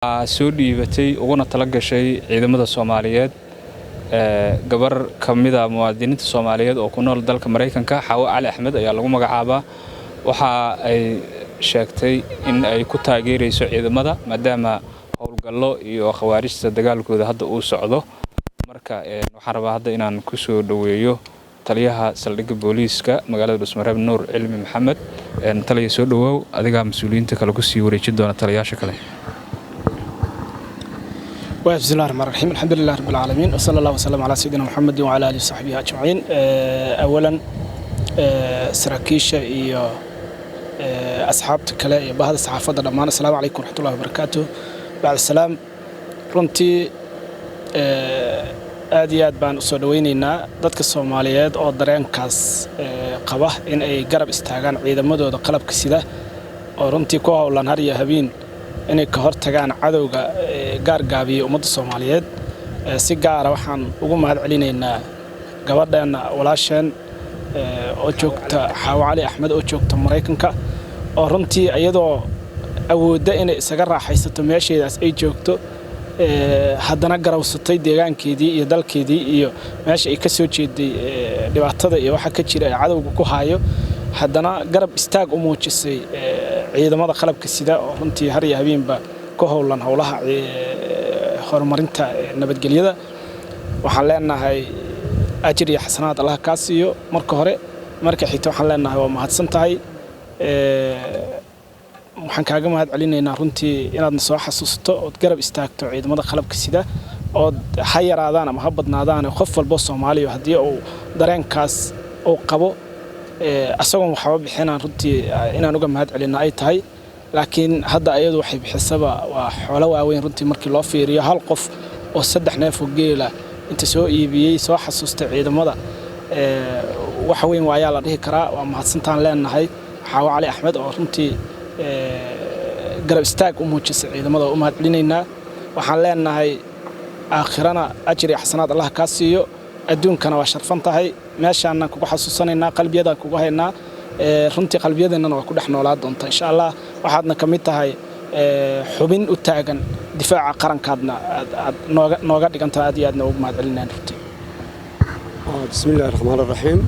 Soo dhiibatay uguna tala gashay ciidamada Soomaaliyeed gabar ka mida muwaadiniinta Soomaaliyeed oo ku nool dalka Maraykanka, Xaawo Cali Axmed ayaa lagu magacaabaa. Waxa ay sheegtay in ay ku taageerayso ciidamada maadaama howlgallo iyo khawaarijta dagaalkooda hadda uu socdo. Marka waxaan rabaa hadda inaan ku soo dhoweeyo taliyaha saldhigga booliiska magaalada Dhuusmareeb, Nuur Cilmi Maxamed. Taliya, soo dhowow, adigaa mas-uuliyiinta kale kusii wareejin doona taliyayaasha kale. بسم الله الرحمن الرحيم، الحمد لله رب العالمين، وصلى الله وسلم على سيدنا محمد وعلى آله وصحبه أجمعين. أولا saraakiisha iyo asxaabta kale iyo bahda saxaafadda dhammaan, assalaamu calaykum waraxmatullahi wabarakaatuh. Bacd salaam, runtii aad iyo aad baan usoo dhoweynaynaa dadka Soomaaliyeed oo dareenkaas qaba in ay garab istaagaan ciidamadooda qalabka sida oo runtii ku howlan har iyo habeen inay ka hortagaan cadowga gaargaabiya ummadda Soomaaliyeed. Si gaara waxaan ugu mahad celinaynaa gabadheenna walaasheen oo joogta, Xaawo Cali Axmed, oo joogta Maraykanka, oo runtii iyadoo awoodda inay isaga raaxaysato meesheedaas ay joogto, haddana garawsatay deegaankeedii iyo dalkeedii iyo meesha ay ka soo jeeday, dhibaatada iyo waxa ka jira ee cadowga ku hayo, haddana garab istaag u muujisay ciidamada qalabka sida oo runtii har iyo habeenba ku howlan howlaha horumarinta nabadgelyada. Waxaan leenahay ajir iyo xasanaad Allah kaa siiyo marka hore. Marka xigta waxaan leenahay waa mahadsan tahay. Waxaan kaaga mahad celinaynaa runtii inaadna soo xasuusato ood garab istaagto ciidamada qalabka sida, ood ha yaraadaan ama ha badnaadaan, qof walbo Soomaaliya haddii uu dareenkaas uu qabo asagoon waxba bixinaan, runtii inaan uga mahad celinno ay tahay. Laakiin hadda ayadu waxay bixisaba waa xoolo waaweyn runtii markii loo fiiriyo. Hal qof oo 3 neef oo geela inta soo iibiyey soo xasuustay ciidamada, wax weyn waayaa la dhihi karaa. Waa mahadsantaan leenahay Xaawo Cali Axmed oo runtii garab istaag u muujisay ciidamada, oo u mahad celinaynaa. Waxaan leenahay aakhirana ajir iyo xasanaad Allah kaa siiyo, adduunkana waa sharfan tahay. Meeshaanaan kugu xasuusanaynaa, qalbiyadaan kugu haynaa, runtii qalbiyadeennana waa ku dhex noolaa doonta insha Allah. Waxaadna ka mid tahay xubin u taagan difaaca qarankaadna aad nooga dhigantaha. Aad iyo aadna ugu mahad celinayaan runtii. Bismi illahi raxmaan raxiim.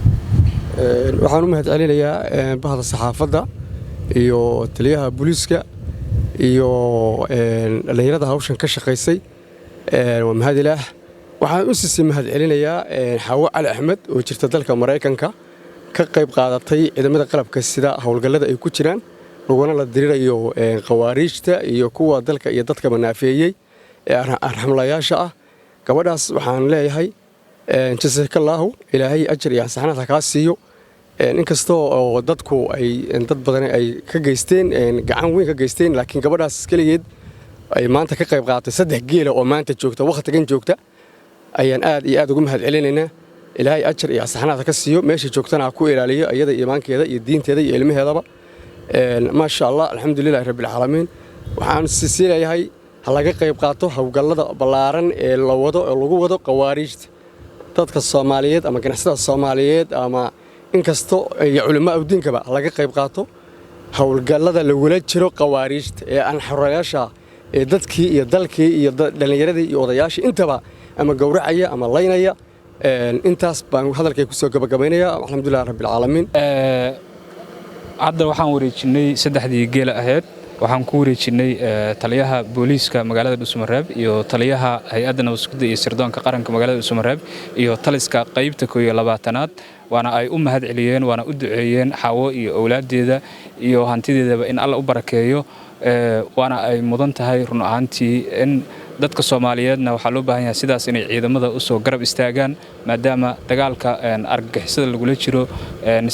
Waxaan u mahad celinayaa bahda saxaafadda iyo taliyaha booliiska iyo dhallinyarada hawshan ka shaqaysay. Waa mahad Ilaah. Waxaan u siisay mahad celinayaa Xaawo Cali Axmed oo jirta dalka Maraykanka, ka qayb qaadatay ciidamada qalabka sida howlgallada ay ku jiraan laguna la dirirayo khawaariijta iyo kuwa dalka iyo dadkaba naafeeyey ee arxamlayaasha ah. Gabadhaas waxaan leeyahay jasakallaahu, Ilaahay ajar iyo xasanaad ha kaa siiyo. Inkastoo oo dadku ay dad badan ay ka geysteen, gacan weyn ka geysteen, laakiin gabadhaas keligeed ay maanta ka qayb qaadatay 3 geela oo maanta joogta, wakhtigan joogta, ayaan aad iyo aad ugu mahad celinaynaa. Ilaahay ajar iyo xasanaad ha ka siiyo, meesha joogtana ha ku ilaaliyo iyada iimaankeeda iyo diinteeda iyo ilmaheedaba. Maasha Allah, alxamdulilahi rabbilcaalamiin. Waxaan sii leeyahay ha laga qayb qaato howlgallada ballaaran ee la wado ee lagu wado khawaariijta. Dadka Soomaaliyeed ama ganacsatada Soomaaliyeed ama inkasto iyo culimaa diinkaba ha laga qayb qaato howlgallada lagula jiro khawaariijta ee aan xoreyaasha ee dadkii iyo dalkii iyo dhallinyaradii iyo odayaashii intaba ama gowracaya ama laynaya. Intaas baan hadalkay kusoo gabagabaynaya. Alxamdulilah rabbilcaalamiin. Hadda waxaan wareejinay saddexdii geela ahayd. Waxaan ku wareejinay taliyaha booliiska magaalada Dhuusamareeb iyo taliyaha hay-adda nabadsugidda iyo sirdoonka qaranka magaalada Dhuusamareeb iyo taliska qaybta 21aad, waana ay u mahad celiyeen, waana u duceeyeen Xaawo iyo owlaaddeeda iyo hantideedaba in Alla u barakeeyo. Waana ay mudan tahay run ahaantii in dadka Soomaaliyeedna waxaa loo baahan yahay sidaas inay ciidamada usoo garab istaagaan, maadaama dagaalka argagixisada lagula jiro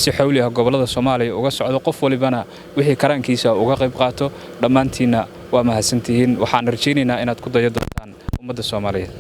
si xawli ah gobollada Soomaaliya uga socdo, qof walibana wixii karaankiisa uga qayb qaato. Dhammaantiinna waa mahadsantihiin. Waxaan rajaynaynaa inaad ku dayo doontaan ummadda Soomaaliyeed.